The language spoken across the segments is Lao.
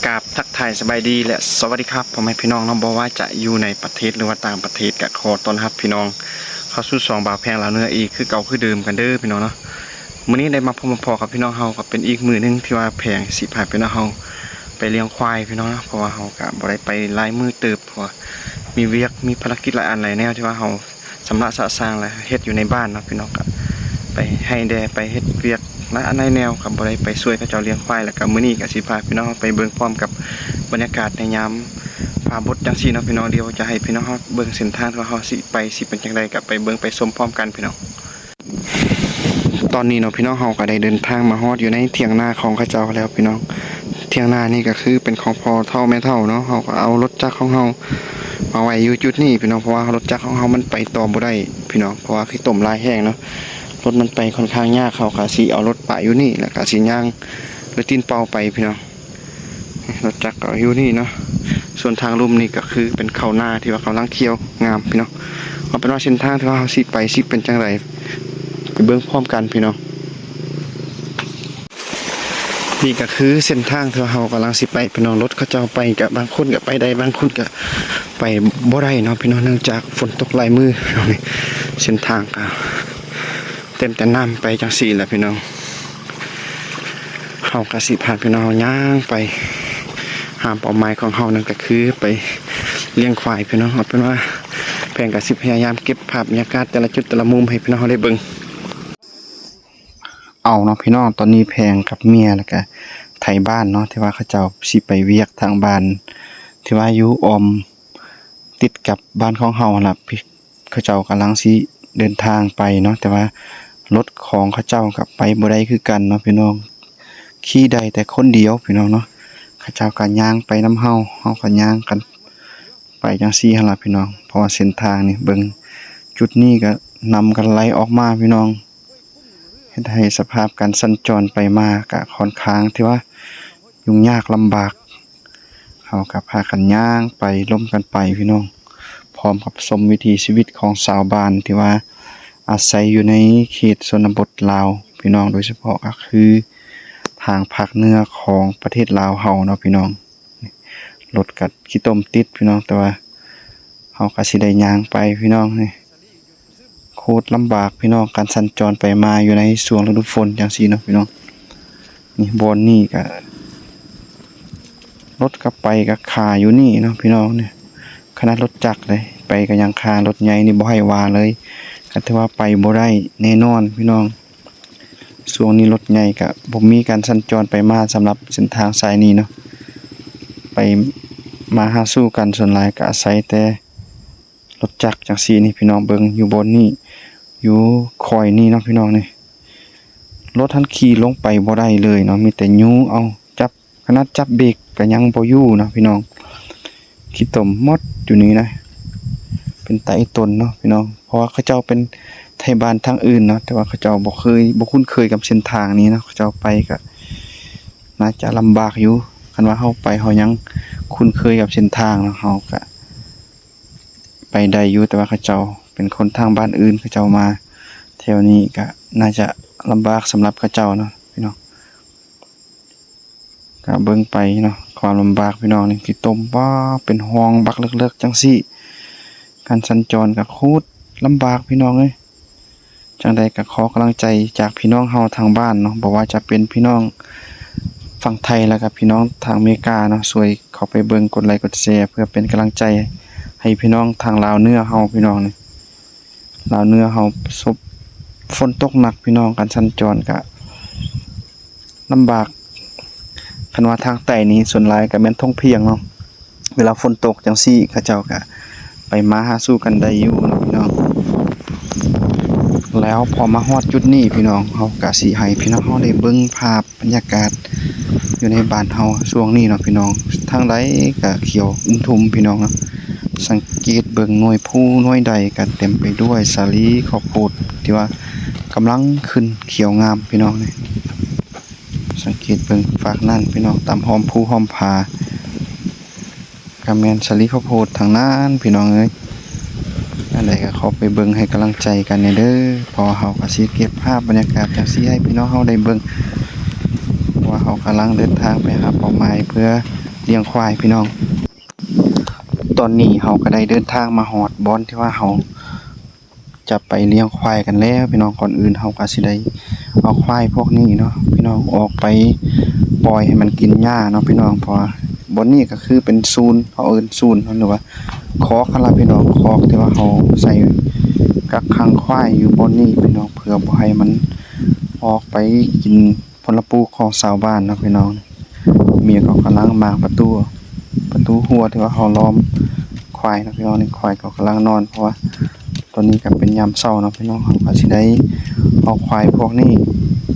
ກາບທັກທາຍສະບາຍດີ ແລະ ສະຫວັດດີຄັບ ພໍ່ແມ່ພີ່ນ້ອງເນາະ, ບໍ່ວ່າຈະຢູ່ໃນປະເທດ ຫຼືວ່າຕ່າງປະເທດ ກະຂໍຕ້ອນຮັບພີ່ນ້ອງເຂົ້າສູ່ຊ່ອງບ່າວແພງລາວເໜືອອີກຄືເກົ່າຄືເດີມກັນເດີພີ່ນ້ອງເນາະ. ມື້ນີ້ໄດ້ມາພົບມາພໍ້ກັບພີ່ນ້ອງເຮົາ ກໍເປັນອີກມື້ໜຶ່ງທີ່ວ່າແພງຊິພາພີ່ນ້ອງເຮົາໄປລ້ຽງຄວາຍພີ່ນ້ອງເນາະ, ເພາະວ່າເຮົາກະບໍ່ໄດ້ໄປຫຼາຍມື້ເຕີບ ເພາະວ່າມີວຽກ ມີພາລະກິດຫຼາຍອັນຫຼາຍແນວທີ່ວ່າເຮົາ ຊຳລະສະສາງ ແລະ ເຮັດຢູ່ໃນບ້ານເນາະພີ່ນ້ອງ, ກະໄປໄຮ່ແດ່ ໄປເຮັດວຽກຫຼາຍອັນຫຼາຍແນວ ກະບໍ່ໄດ້ໄປຊ່ວຍເຂົາເຈົ້າລ້ຽງຄວາຍ. ແລ້ວກະມື້ນີ້ກະຊິພາພີ່ນ້ອງໄປເບິ່ງພ້ອມກັບບັນຍາກາດໃນຍາມຟ້າບົດຈັ່ງຊີ້ເນາະພີ່ນ້ອງ. ດຽວຈະໃຫ້ພີ່ນ້ອງເຮົາເບິ່ງເສັ້ນທາງທີ່ວ່າເຮົາຊິໄປ ຊິເປັນຈັ່ງໃດ ກະໄປເບິ່ງໄປຊົມພ້ອມກັນພີ່ນ້ອງ. ຕອນນີ້ເນາະພີ່ນ້ອງ ເຮົາກະໄດ້ເດີນທາງມາຮອດຢູ່ໃນຖຽງນາຂອງເຂົາເຈົ້າແລ້ວພີ່ນ້ອງ. ຖຽງນານີ້ກະຄືເປັນຂອງພໍ່ເຖົ້າແມ່ເຖົ້າເນາະ, ເຮົາກະເອົາລົດຈັກຂອງເຮົາມາໄວ້ຢູ່ຈຸດນີ້ພີ່ນ້ອງ, ເພາະວ່າລົດຈັກຂອງເຮົາມັນໄປຕໍ່ບໍ່ໄດ້ພີ່ນ້ອງ ເພາະວ່າຂີ້ຕົມຫຼາຍແຮງເນາະ, ລົດມັນໄປຄ່ອນຂ້າງຍາກ. ເຮົາກະຊິເອົາລົດປະຢູ່ນີ້ ແລ້ວກະຊິຍ່າງດ້ວຍຕີນເປົ່າໄປພີ່ນ້ອງ. ລົດຈັກກະຢູ່ນີ້ເນາະ, ສ່ວນທາງລຸ່ມນີ້ກະຄືເປັນເຂົ້ານາທີ່ວ່າກຳລັງຂຽວງາມພີ່ນ້ອງ. ເອົາເປັນວ່າເສັ້ນທາງທີ່ວ່າເຮົາຊິໄປຊິເປັນຈັ່ງໃດ ໄປເບິ່ງພ້ອມກັນພີ່ນ້ອງ. ນີ້ກະຄືເສັ້ນທາງທີ່ວ່າເຮົາກຳລັງຊິໄປພີ່ນ້ອງ, ລົດເຂົາເຈົ້າໄປກະບາງຄົນກະໄປໄດ້ ບາງຄົນກະໄປບໍ່ໄດ້ເນາະພີ່ນ້ອງ, ເນື່ອງຈາກຝົນຕົກຫຼາຍມື້ພີ່ນ້ອງ. ນີ້ເສັ້ນທາງກະເຕັມແຕ່ນ້ຳໄປຈັ່ງຊີ້ແຫຼະພີ່ນ້ອງ. ເຮົາກະຊິພາພີ່ນ້ອງເຮົາຍ່າງໄປຫາເປົ້າໝາຍຂອງເຮົາ ນັ້ນກະຄືໄປລ້ຽງຄວາຍພີ່ນ້ອງ. ເອົາເປັນວ່າແພງກະຊິພະຍາຍາມເກັບພາບບັນຍາກາດແຕ່ລະຈຸດແຕ່ລະມຸມໃຫ້ພີ່ນ້ອງເຮົາໄດ້ເບິ່ງເອົາເນາະພີ່ນ້ອງ. ຕອນນີ້ແພງກັບເມຍ ແລ້ວກະໄທບ້ານເນາະ ທີ່ວ່າເຂົາເຈົ້າຊິໄປວຽກທາງບ້ານ ທີ່ວ່າຢູ່ອ້ອມ ຕິດກັບບ້ານຂອງເຮົາຫັ້ນລະ, ເຂົາເຈົ້າກຳລັງຊິເດີນທາງໄປເນາະ, ແຕ່ວ່າລົດຂອງເຂົາເຈົ້າກະໄປບໍ່ໄດ້ຄືກັນເນາະພີ່ນ້ອງ, ຂີ່ໄດ້ແຕ່ຄົນດຽວພີ່ນ້ອງເນາະ. ເຂົາເຈົ້າກະຍ່າງໄປນຳເຮົາ, ເຮົາກະຍ່າງກັນໄປຈັ່ງຊີ້ຫັ້ນລະພີ່ນ້ອງ. ເພາະວ່າເສັ້ນທາງນີ້ ເບິ່ງ ຈຸດນີ້ກະນ້ຳກະໄຫຼອອກມາພີ່ນ້ອງ, ເຮັດໃຫ້ສະພາບການສັນຈອນໄປມາກະຄ່ອນຂ້າງທີ່ວ່າຫຍຸ້ງຍາກລຳບາກ. ເຮົາກະພາກັນຍ່າງໄປລົມກັນໄປພີ່ນ້ອງ, ພ້ອມກັບຊົມວິຖີຊີວິດຂອງຊາວບ້ານທີ່ວ່າອາໄສຢູ່ໃນເຂດຊົນນະບົດລາວພີ່ນ້ອງ, ໂດຍສະເພາະກະຄືທາງພາກເໜືອຂອງປະເທດລາວເຮົາເນາະພີ່ນ້ອງ. ລົດກະຂີ້ຕົມຕິດພີ່ນ້ອງ, ແຕ່ວ່າເຮົາກະຊິໄດ້ຍ່າງໄປພີ່ນ້ອງ. ນີ້ ໂຄດລຳບາກພີ່ນ້ອງ ການສັນຈອນໄປມາຢູ່ໃນຊ່ວງລະດູຝົນຈັ່ງຊີ້ເນາະພີ່ນ້ອງ. ນີ້ບ່ອນນີ້ກະ ລົດກະໄປກະຄາຢູ່ນີ້ເນາະພີ່ນ້ອງ. ນີ້ຂະໜາດລົດຈັກເດ້ ໄປກະຍັງຄາ, ລົດໃຫຍ່ນີ້ບໍ່ໃຫ້ວ່າເລີຍ, ກະຖືວ່າໄປບໍ່ໄດ້ແນ່ນອນພີ່ນ້ອງ. ຊ່ວງນີ້ລົດໃຫຍ່ກະບໍ່ມີການສັນຈອນໄປມາສຳລັບເສັ້ນທາງສາຍນີ້ເນາະ, ໄປມາຫາສູ່ກັນ ສ່ວນຫຼາຍກະອາໄສແຕ່ ລົດຈັກຈັ່ງຊີ້ນີ້ພີ່ນ້ອງ. ເບິ່ງຢູ່ບ່ອນນີ້ ຢູ່ຄອຍນີ້ເນາະພີ່ນ້ອງ. ນີ້ລົດຫັ້ນຂີ່ລົງໄປບໍ່ໄດ້ເລີຍເນາະ, ມີແຕ່ຍູ້ເອົາ, ຈັບ ຂະໜາດຈັບເບຣກກະຍັງບໍ່ຢູ່ເນາະພີ່ນ້ອງ. ຂີ້ຕົມໝົດຢູ່ນີ້ນະ, ເປັນຕາອີ່ຕົນເນາະພີ່ນ້ອງ. ເພາະວ່າເຂົາເຈົ້າເປັນໄທບ້ານທາງອື່ນເນາະ, ແຕ່ວ່າເຂົາເຈົ້າບໍ່ເຄີຍ ບໍ່ຄຸ້ນເຄີຍກັບເສັ້ນທາງນີ້ເນາະ, ເຂົາເຈົ້າໄປກະໜ້າຈະລຳບາກຢູ່. ຄັນວ່າເຮົາໄປ ເຮົາຍັງຄຸ້ນເຄີຍກັບເສັ້ນທາງເນາະ, ເຮົາກະ ໄປໄດ້ຢູ່, ແຕ່ວ່າເຂົາເຈົ້າເປັນຄົນທາງບ້ານອື່ນ ເຂົາເຈົ້າມາແຖວນີ້ກະໜ້າຈະລຳບາກສຳລັບເຂົາເຈົ້າເນາະພີ່ນ້ອງ. ກະເບິ່ງໄປເນາະ ຄວາມລຳບາກພີ່ນ້ອງ. ນີ້ ຂີ້ຕົມ ປ້າ ເປັນຮ່ອງບັກເລິກໆຈັ່ງຊີ້, ການສັນຈອນກະໂຄດລຳບາກພີ່ນ້ອງເອີຍ. ຈັ່ງໃດກະຂໍກຳລັງໃຈຈາກພີ່ນ້ອງເຮົາທາງບ້ານເນາະ, ບໍ່ວ່າຈະເປັນພີ່ນ້ອງຝັ່ງໄທ ແລ້ວກະພີ່ນ້ອງທາງເມກາເນາະ, ຊ່ວຍເຂົ້າໄປເບິ່ງ ກົດໄລກົດແຊ ເພື່ອເປັນກຳລັງໃຈໃຫ້ພີ່ນ້ອງທາງລາວເໜືອເຮົາພີ່ນ້ອງ. ນີ້ ລາວເໜືອເຮົາ ສົບ ຝົນຕົກໜັກພີ່ນ້ອງ, ການສັນຈອນກະລຳບາກ. ຄັນວ່າທາງໃຕ້ນີ້ ສ່ວນຫຼາຍກະແມ່ນທົ່ງພຽງເນາະ. ເວລາຝົນຕົກຈັ່ງຊີ້ ເຂົາເຈົ້າກະໄປມາຫາສູ່ກັນໄດ້ຢູ່ເນາະພີ່ນ້ອງ. ແລ້ວພໍມາຮອດຈຸດນີ້ພີ່ນ້ອງ, ເຮົາກະຊິໃຫ້ພີ່ນ້ອງເຮົາໄດ້ເບິ່ງພາບບັນຍາກາດຢູ່ໃນບ້ານເຮົາຊ່ວງນີ້ເນາະພີ່ນ້ອງ. ທາງໃດກະຂຽວອຸ້ມທຸ່ມພີ່ນ້ອງເນາະ. ສັງເກດເບິ່ງໜ່ວຍພູໜ່ວຍໃດກະເຕັມໄປດ້ວຍສາລີເຂົ້າໂພດ ທີ່ວ່າກຳລັງຂຶ້ນຂຽວງາມພີ່ນ້ອງ. ນີ້ ສັງເກດເບິ່ງຟາກນັ້ນພີ່ນ້ອງ, ຕາມຮ່ອມພູຮ່ອມຜາ ກະແມ່ນສາລີເຂົ້າໂພດທັງນັ້ນພີ່ນ້ອງເອີຍ. ອັນໃດກະເຂົ້າໄປເບິ່ງໃຫ້ກຳລັງໃຈກັນແດ່ເດີ, ເພາະວ່າເຮົາກະຊິເກັບພາບບັນຍາກາດຈັ່ງຊີ້ໃຫ້ພີ່ນ້ອງເຮົາໄດ້ເບິ່ງ ວ່າເຮົາກຳລັງເດີນທາງໄປຫາເປົ້າໝາຍ ເພື່ອ ລ້ຽງຄວາຍພີ່ນ້ອງ. ຕອນນີ້ເຮົາກໍໄດ້ເດີນທາງມາຮອດບ່ອນທີ່ວ່າເຮົາຈະໄປລ້ຽງຄວາຍກັນແລ້ວພີ່ນ້ອງ. ກ່ອນອື່ນເຮົາກໍຊິໄດ້ເອົາຄວາຍພວກນີ້ເນາະພີ່ນ້ອງ ອອກໄປປ່ອຍໃຫ້ມັນກິນຫຍ້າເນາະພີ່ນ້ອງ. ເພາະວ່າບ່ອນນີ້ກໍຄືເປັນສູນ ເຮົາເອີ້ນສູນເນາະ ຫຼືວ່າຄອກຫັ້ນລະພີ່ນ້ອງ ຄອກທີ່ວ່າເຮົາໃສ່ກັກຂັງຄວາຍຢູ່ບ່ອນນີ້ພີ່ນ້ອງ ເພື່ອບໍ່ໃຫ້ມັນອອກໄປກິນ ຜົນລະປູກຂອງຊາວບ້ານເນາະພີ່ນ້ອງ. ເມຍກໍກຳລັງມ້າງປະຕູ ປະຕູຮົ້ວທີ່ວ່າເຮົາລ້ອມຄວາຍເນາະພີ່ນ້ອງ. ນີ້ຄວາຍກໍກຳລັງນອນ ເພາະວ່າຕອນນີ້ກໍເປັນຍາມເຊົ້າເນາະພີ່ນ້ອງ. ເຮົາກໍຊິໄດ້ເອົາຄວາຍພວກນີ້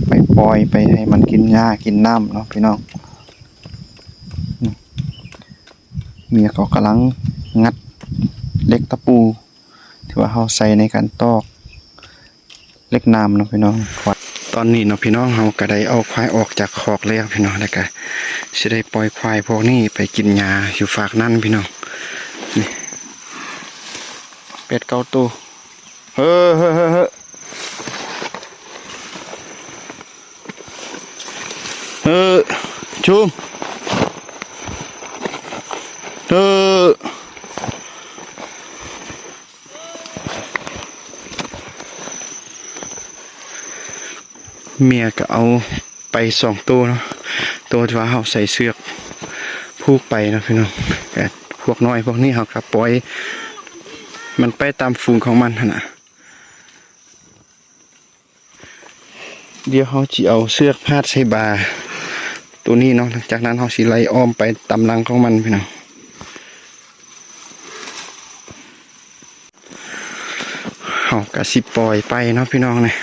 ໄປປ່ອຍ ໄປໃຫ້ມັນກິນຫຍ້າກິນນ້ຳເນາະພີ່ນ້ອງ. ເມຍກໍກຳລັງງັດເຫຼັກຕະປູ ທີ່ວ່າເຮົາໃຊ້ໃນການຕອກເຫຼັກໜາມເນາະພີ່ນ້ອງ. ຕອນນີ້ເນາະພີ່ນ້ອງ ເຮົາກໍໄດ້ເອົາຄວາຍອອກຈາກຄອກແລ້ວພີ່ນ້ອງ ແລ້ວກໍຊິໄດ້ປ່ອຍຄວາຍພວກນີ້ໄປກິນຫຍ້າຢູ່ຟາກນັ້ນພີ່ນ້ອງ. ນີ້ ແປດເກົ້າໂຕ. ເຮີ ເຮີ ເຮີ ເຮີ ເຮີ ຊຸມ ເຮີ. ເມຍກໍເອົາໄປສອງໂຕເນາະ ໂຕທີ່ວ່າເຮົາໃສ່ເຊືອກຜູກໄປເນາະພີ່ນ້ອງ. ແຕ່ພວກນ້ອຍພວກນີ້ເຮົາກໍປ່ອຍມັນໄປຕາມຝູງຂອງມັນຫັ້ນນະ. ດຽວເຮົາຊິເອົາເຊືອກພາດໃສ່ບ່າໂຕນີ້ເນາະ ຫຼັງຈາກນັ້ນເຮົາຊິໄລ່ອ້ອມໄປຕາມຫຼັງຂອງມັນພີ່ນ້ອງ. ເຮົາກະຊິປ່ອຍໄປເນາະພີ່ນ້ອງເນາະ.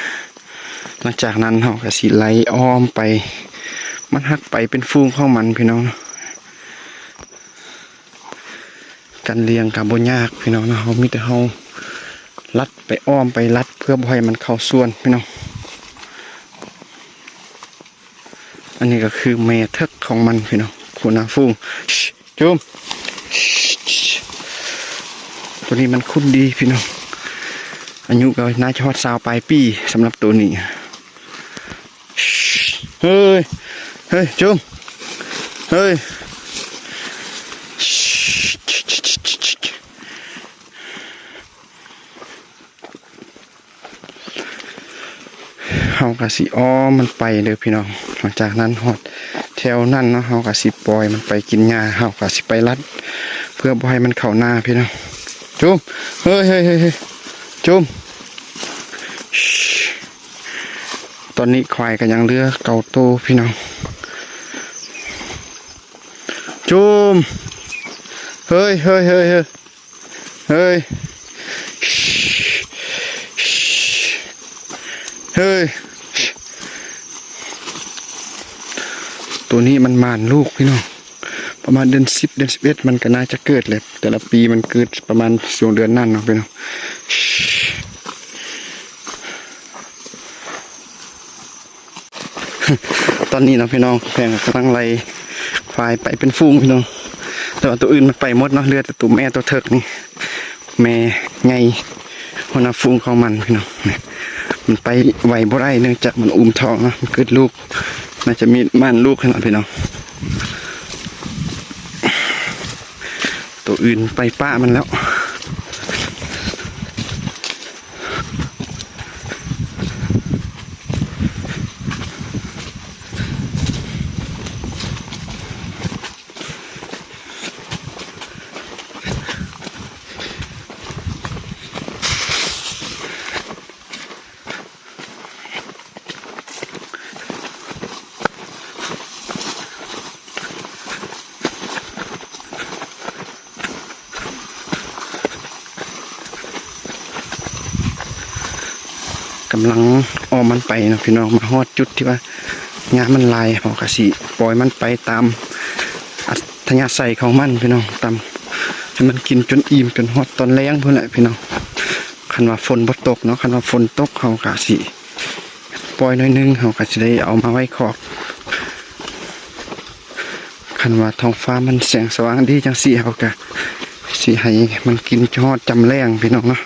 ຫຼັງຈາກນັ້ນເຮົາກະຊິໄລ່ອ້ອມໄປ ມັນຮັກໄປເປັນຝູງຂອງມັນພີ່ນ້ອງເນາະ. ການລ້ຽງກະບໍ່ຍາກພີ່ນ້ອງເນາະ ເຮົາມີແຕ່ເຮົາລັດໄປອ້ອມໄປລັດ ເພື່ອບໍ່ໃຫ້ມັນເຂົ້າສວນພີ່ນ້ອງ. ອັນນີ້ກໍຄືແມ່ເຖິກຂອງມັນພີ່ນ້ອງ ຫົວໜ້າຝູງ. ຈຸ່ມ ໂຕນີ້ມັນຂຸນດີພີ່ນ້ອງ ອາຍຸກໍໜ້າຈະຮອດຊາວປາຍປີສຳລັບໂຕນີ້. ເຮີ້ຍ ເຮີ້ຍ ຈຸ່ມ ເຮີ້ຍ. ເຮົາກໍຊິອ້ອມມັນໄປເດີພີ່ນ້ອງ. ຫຼັງຈາກນັ້ນຮອດແຖວນັ້ນເນາະ ເຮົາກໍຊິປ່ອຍມັນໄປກິນຫຍ້າ. ເຮົາກໍຊິໄປລັດເພື່ອບໍ່ໃຫ້ມັນເຂົ້ານາພີ່ນ້ອງ. ຈຸ່ມ ເຮີ້ຍ ເຮີ້ຍ ເຮີ້ຍ ເຮີ້ຍ ຈຸ່ມ. ຕອນນີ້ຄວາຍກໍຍັງເຫຼືອເກົ້າໂຕພີ່ນ້ອງ. ຈຸ່ມ ເຮີ້ຍ ເຮີ້ຍ ເຮີ້ຍ ເຮີ້ຍ ເຮີ້ຍ ເຮີ້ຍ. ໂຕນີ້ມັນໝານລູກພີ່ນ້ອງ ປະມານເດືອນສິບ ເດືອນສິບເອັດ ມັນກໍໜ້າຈະເກີດແຫຼະ. ແຕ່ລະປີມັນເກີດປະມານຊ່ວງເດືອນນັ້ນເນາະພີ່ນ້ອງ. ຕອນນີ້ເນາະພີ່ນ້ອງ ແພງກຳລັງໄລ່ຄວາຍໄປເປັນຝູງພີ່ນ້ອງ ແຕ່ວ່າໂຕອື່ນມັນໄປໝົດເນາະ ເຫຼືອແຕ່ໂຕແມ່ໂຕເຖິກນີ້ ແມ່ໃຫຍ່ ຫົວໜ້າຝູງຂອງມັນພີ່ນ້ອງ. ມັນໄປໄວບໍ່ໄດ້ ເນື່ອງຈາກມັນອຸມທ້ອງເນາະ ມັນເກີດລູກ ໜ້າຈະມີໝານລູກຫັ້ນລະພີ່ນ້ອງ. ໂຕອື່ນໄປປະມັນແລ້ວ. ກຳລັງອ້ອມມັນໄປເນາະພີ່ນ້ອງ ມາຮອດຈຸດທີ່ວ່າຫຍ້າມັນຫຼາຍ ເຮົາກະຊິປ່ອຍມັນໄປຕາມອັດທະຍາໄສຂອງມັນພີ່ນ້ອງ ຕາມ ໃຫ້ມັນກິນຈົນອີ່ມ ຈົນຮອດຕອນແລງພຸ້ນແຫຼະພີ່ນ້ອງ. ຄັນວ່າຝົນບໍ່ຕົກເນາະ ຄັນວ່າຝົນຕົກເຮົາກະຊິປ່ອຍໜ້ອຍໜຶ່ງ ເຮົາກະຊິໄດ້ເອົາມາໄວ້ຄອກ. ຄັນວ່າທ້ອງຟ້າມັນແສງສະຫວ່າງດີຈັ່ງຊີ້ ເຮົາກະຊິໃຫ້ມັນກິນຮອດຈຳແລງພີ່ນ້ອງເນາະ.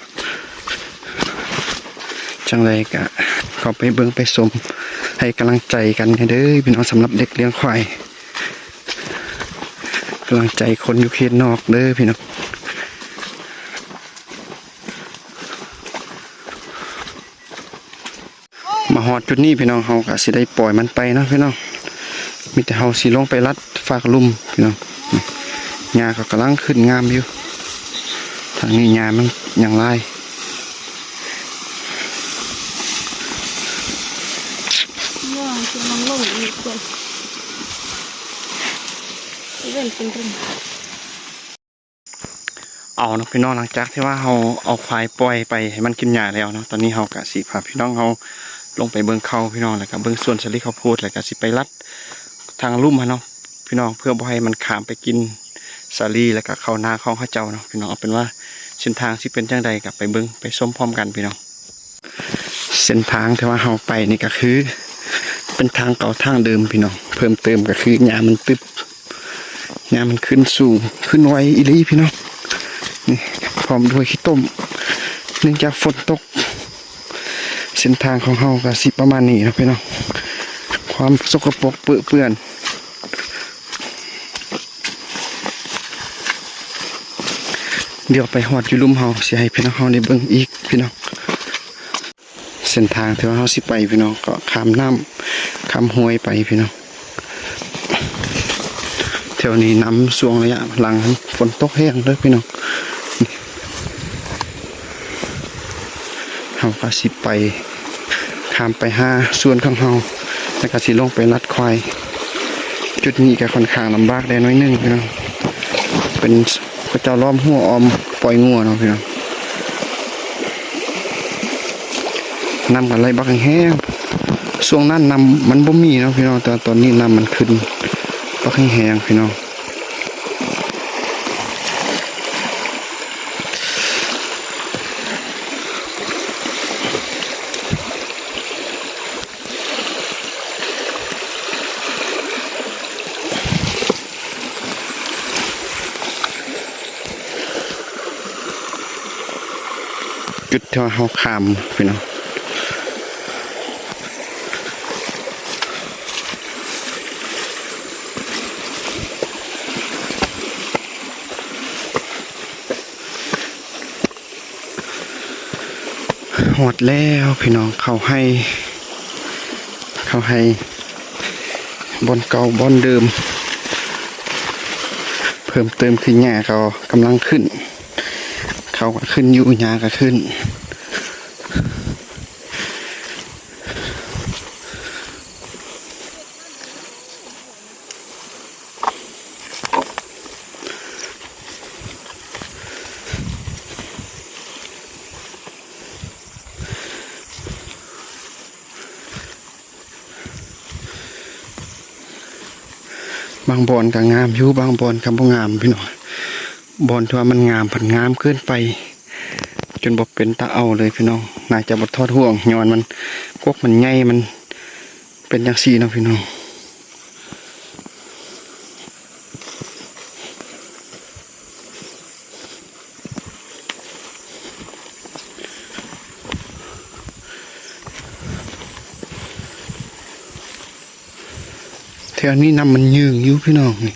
ຈັ່ງໃດກະເຂົ້າໄປເບິ່ງໄປຊົມ ໃຫ້ກຳລັງໃຈກັນແດ່ເດີພີ່ນ້ອງ ສຳລັບເດັກລ້ຽງຄວາຍ. ກຳລັງໃຈຄົນຢູ່ເຂດນອກເດີພີ່ນ້ອງ. ມາຮອດຈຸດນີ້ພີ່ນ້ອງ ເຮົາກໍຊິໄດ້ປ່ອຍມັນໄປເນາະພີ່ນ້ອງ. ມີແຕ່ເຮົາຊິລົງໄປລັດຟາກລຸ່ມພີ່ນ້ອງ. ຫຍ້າກໍກຳລັງຂຶ້ນງາມຢູ່. ທາງນີ້ຫຍ້າມັນຍັງຫຼາຍ. ຫຍ້າກຳລັງລົງອີກເພິ່ນ ເປັນເປັນ ເອົາເນາະພີ່ນ້ອງ, ຫຼັງຈາກທີ່ວ່າເຮົາເອົາຄວາຍປ່ອຍໄປໃຫ້ມັນກິນຫຍ້າແລ້ວເນາະ, ຕອນນີ້ເຮົາກະຊິພາພີ່ນ້ອງເຮົາລົງໄປເບິ່ງເຂົ້າພີ່ນ້ອງ, ແລ້ວກະເບິ່ງສວນສາລີເຂົ້າໂພດ, ແລ້ວກະຊິໄປລັດທາງລຸ່ມຫັ້ນເນາະພີ່ນ້ອງ, ເພື່ອບໍ່ໃຫ້ມັນຂ້າມໄປກິນສາລີ ແລ້ວກະເຂົ້ານາຂອງເຂົາເຈົ້າເນາະພີ່ນ້ອງ. ເອົາເປັນວ່າເສັ້ນທາງຊິເປັນຈັ່ງໃດກະໄປເບິ່ງໄປຊົມພ້ອມກັນພີ່ນ້ອງ. ເສັ້ນທາງທີ່ວ່າເຮົາໄປນີ້ກໍຄືເປັນທາງເກົ່າທາງເດີມພີ່ນ້ອງ, ເພີ່ມເຕີມກໍຄືຫຍ້າມັນຕຶບ, ຫຍ້າມັນຂຶ້ນສູງ ຂຶ້ນໄວອີ່ຫຼີພີ່ນ້ອງ. ນີ້ ພ້ອມດ້ວຍຂີ້ຕົມ ເນື່ອງຈາກຝົນຕົກ. ເສັ້ນທາງຂອງເຮົາກໍຊິປະມານນີ້ເນາະພີ່ນ້ອງ, ຄວາມສົກກະປົກເປິເປື້ອນ. ດຽວໄປຮອດຢູ່ລຸ່ມ ເຮົາຊິໃຫ້ພີ່ນ້ອງເຮົາໄດ້ເບິ່ງອີກພີ່ນ້ອງ. ເສັ້ນທາງທີ່ວ່າເຮົາຊິໄປພີ່ນ້ອງ ກໍຂ້າມນ້ຳ ຂ້າມຫ້ວຍໄປພີ່ນ້ອງ. ແຖວນີ້ນ້ຳຊ່ວງໄລຍະຫຼັງຝົນຕົກແຮງເດີພີ່ນ້ອງ. ເຮົາກໍຊິໄປ ຂ້າມໄປຫາສວນຂອງເຮົາ ແລ້ວກໍຊິລົງໄປລັດຄວາຍ. ຈຸດນີ້ກໍຂ້ອນຂ້າງລຳບາກແດ່ໜ້ອຍໜຶ່ງພີ່ນ້ອງ, ເປັນ ເຂົາເຈົ້າລ້ອມຮົ້ວອ້ອມປ່ອຍງົວເນາະພີ່ນ້ອງ. ນ້ຳກໍໄຫຼບັກແຮງໆ, ຊ່ວງນັ້ນນ້ຳມັນບໍ່ມີເນາະພີ່ນ້ອງ, ແຕ່ວ່າຕອນນີ້ນ້ຳມັນຂຶ້ນບັກແຮງໆພີ່ນ້ອງ. ຈຸດທີ່ວ່າເຮົາຂ້າມພີ່ນ້ອງ. ຮອດແລ້ວພີ່ນ້ອງ, ເຂົ້າໄຮ່ ເຂົ້າໄຮ່ບ່ອນເກົ່າບ່ອນເດີມ. ເພີ່ມເຕີມຄືຫຍ້າກໍກຳລັງຂຶ້ນ, ເຂົ້າກໍຂຶ້ນຢູ່ ຫຍ້າກໍຂຶ້ນ. ບາງບ່ອນກໍງາມຢູ່ ບາງບ່ອນກໍບໍ່ງາມພີ່ນ້ອງ. ບ່ອນທີ່ວ່າມັນງາມພັດງາມເກີນໄປ ຈົນບໍ່ເປັນຕາເອົາເລີຍພີ່ນ້ອງ. ໜ້າຈະບໍ່ຖອດຫ່ວງ ຍ້ອນມັນ ກົກມັນໃຫຍ່ ມັນເປັນຈັ່ງຊີ້ເນາະພີ່ນ້ອງ. ແຖວນີ້ນ້ຳມັນຍືງຢູ່ພີ່ນ້ອງນີ້.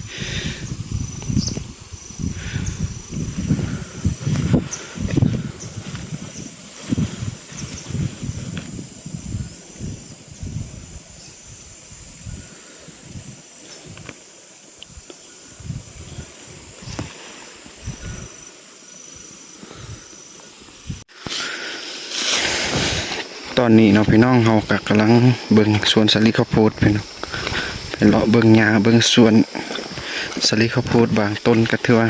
ຕອນນີ້ເນາະພີ່ນ້ອງ ເຮົາກໍກຳລັງເບິ່ງສວນສາລີເຂົ້າໂພດພີ່ນ້ອງ, ໄປເລາະເບິ່ງຫຍ້າເບິ່ງສວນສາລີເຂົ້າໂພດ. ບາງຕົ້ນກໍຖືວ່າ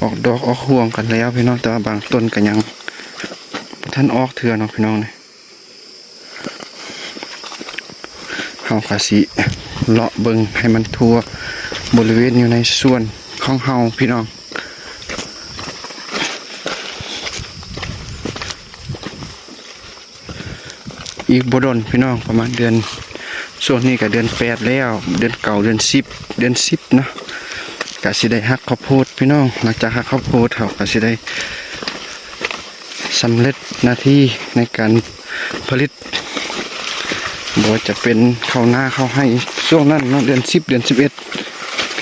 ອອກດອກອອກຮວງກັນແລ້ວພີ່ນ້ອງ, ແຕ່ວ່າບາງຕົ້ນກໍຍັງບໍ່ທັນອອກເທື່ອເນາະພີ່ນ້ອງ. ເຮົາກໍຊິເລາະເບິ່ງໃຫ້ມັນທົ່ວບໍລິເວນຢູ່ໃນສວນຂອງເຮົາພີ່ນ້ອງ. ອີກບໍ່ດົນພີ່ນ້ອງ ປະມານເດືອນ ຊ່ວງນີ້ກໍເດືອນແປດແລ້ວ ເດືອນເກົ້າ ເດືອນສິບ ເດືອນສິບເນາະ ກໍຊິໄດ້ຫັກເຂົ້າໂພດພີ່ນ້ອງ. ຫຼັງຈາກຫັກເຂົ້າໂພດ ເຮົາກໍຊິໄດ້ ສຳເລັດໜ້າທີ່ໃນການຜະລິດ ບໍ່ວ່າຈະເປັນເຂົ້ານາເຂົ້າໄຮ່ ຊ່ວງນັ້ນເນາະ ເດືອນສິບ ເດືອນສິບເອັດ ກ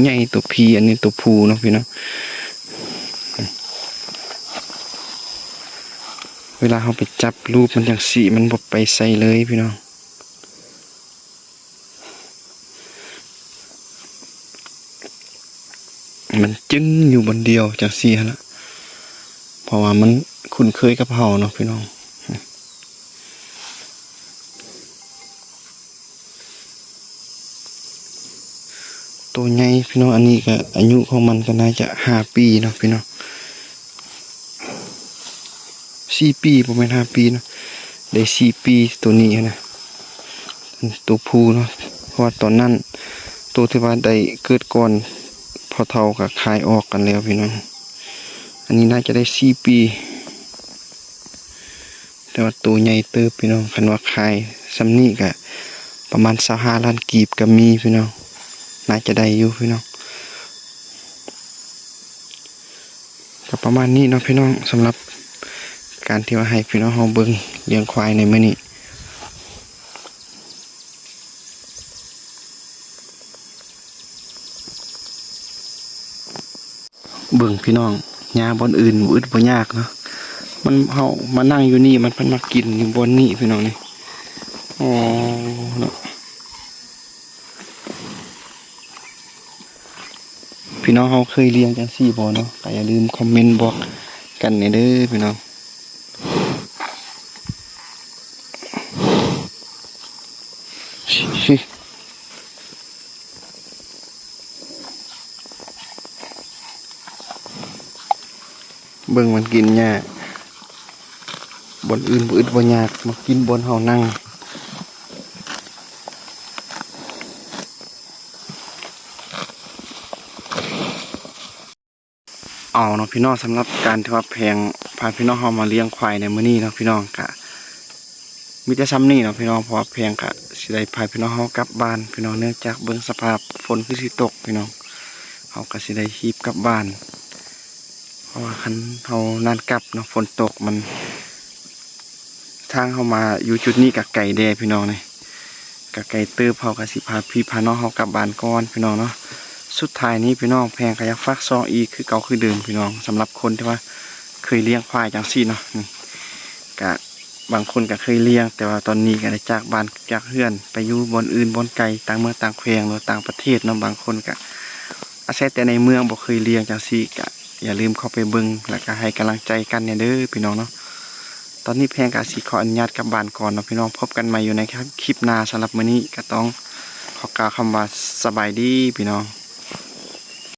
ໃຫຍ່ ໂຕພີ ອັນນີ້ໂຕຜູ້ເນາະພີ່ນ້ອງ. ເວລາເຮົາໄປຈັບລູບມັນຈັ່ງຊີ້ ມັນບໍ່ໄປໃສເລີຍພີ່ນ້ອງ. ມັນຈຶ້ງຢູ່ບ່ອນດຽວຈັ່ງຊີ້ຫັ້ນລະ ເພາະວ່າມັນຄຸ້ນເຄີຍກັບເຮົາເນາະພີ່ນ້ອງ. ໂຕໃຫຍ່ພີ່ນ້ອງ ອັນນີ້ກະອາຍຸຂອງມັນກະໜ້າຈະຫ້າປີເນາະພີ່ນ້ອງ ສີ່ປີ ບໍ່ແມ່ນຫ້າປີເນາະ ໄດ້ສີ່ປີໂຕນີ້ຫັ້ນນະ ໂຕຜູ້ເນາະ ເພາະວ່າຕອນນັ້ນໂຕທີ່ວ່າໄດ້ເກີດກ່ອນ ພໍ່ເຖົ້າກະຂາຍອອກກັນແລ້ວພີ່ນ້ອງ. ອັນນີ້ໜ້າຈະໄດ້ສີ່ປີ ແຕ່ວ່າໂຕໃຫຍ່ເຕີບພີ່ນ້ອງ ຄັນວ່າຂາຍສ່ຳນີ້ກະປະມານຊາວຫ້າລ້ານກີບກະມີພີ່ນ້ອງ ໜ້າຈະໄດ້ຢູ່ພີ່ນ້ອງ. ກະປະມານນີ້ເນາະພີ່ນ້ອງ ສຳລັບການທີ່ວ່າໃຫ້ພີ່ນ້ອງເຮົາເບິ່ງລ້ຽງຄວາຍໃນມື້ນີ້. ເບິ່ງພີ່ນ້ອງ ຫຍ້າບ່ອນອື່ນບໍ່ອຶດບໍ່ຢາກເນາະ ມັນ ເຮົາມານັ່ງຢູ່ນີ້ ມັນພັດມາກິນຢູ່ບ່ອນນີ້ພີ່ນ້ອງນີ້. ອໍ ເນາະ. ພີ່ນ້ອງເຮົາເຄີຍລ້ຽງຈັ່ງຊີ້ບໍ່ເນາະ? ກໍຢ່າລືມຄອມເມັນບອກກັນແດ່ເດີພີ່ນ້ອງ. ເບິ່ງມັນກິນຫຍ້າ ບ່ອນອື່ນບໍ່ອຶດບໍ່ຢາກ ມາກິນບ່ອນເຮົານັ່ງ. ເອົາເນາະພີ່ນ້ອງ, ສຳລັບການທີ່ວ່າແພງພາພີ່ນ້ອງເຮົາມາລ້ຽງຄວາຍໃນມື້ນີ້ເນາະພີ່ນ້ອງ ກະມີແຕ່ຊ່ຳນີ້ເນາະພີ່ນ້ອງ, ເພາະວ່າແພງກະຊິໄດ້ພາພີ່ນ້ອງເຮົາກັບບ້ານພີ່ນ້ອງ, ເນື່ອງຈາກເບິ່ງສະພາບຝົນຄືຊິຕົກພີ່ນ້ອງ, ເຮົາກະຊິໄດ້ຮີບກັບບ້ານ ເພາະວ່າຄັນເຮົານານກັບເນາະ ຝົນຕົກມັນ ທາງເຮົາມາຢູ່ຈຸດນີ້ກະໄກແດ່ພີ່ນ້ອງເອີຍ, ກະໄກເຕີບ, ເຮົາກະຊິພາພີ່ພານ້ອງເຮົາກັບບ້ານກ່ອນພີ່ນ້ອງເນາະ. ສຸດທ້າຍນີ້ພີ່ນ້ອງ ແພງກະຢາກຝາກຊ່ອງອີກຄືເກົ່າຄືເດີມພີ່ນ້ອງ, ສຳລັບຄົນທີ່ວ່າເຄີຍລ້ຽງຄວາຍຈັ່ງຊີ້ເນາະ, ນີ້ກະບາງຄົນກະເຄີຍລ້ຽງ ແຕ່ວ່າຕອນນີ້ກະໄດ້ຈາກບ້ານຈາກເຮືອນໄປຢູ່ບ່ອນອື່ນບ່ອນໄກ ຕ່າງເມືອງຕ່າງແຂວງ ຫຼືຕ່າງປະເທດເນາະ, ບາງຄົນກະອາໄສແຕ່ໃນເມືອງ ບໍ່ເຄີຍລ້ຽງຈັ່ງຊີ້ ກະຢ່າລືມເຂົ້າໄປເບິ່ງ ແລ້ວກະໃຫ້ກຳລັງໃຈກັນແດ່ເດີພີ່ນ້ອງເນາະ. ຕອນນີ້ແພງກະຊິຂໍອະນຸຍາດກັບບ້ານກ່ອນເນາະພີ່ນ້ອງ, ພົບກັນໃໝ່ຢູ່ໃນຄລິບໜ້າ. ສຳລັບມື້ນີ້ກະຕ້ອງຂໍກ່າວຄຳວ່າສະບາຍດີພີ່ນ້ອງ.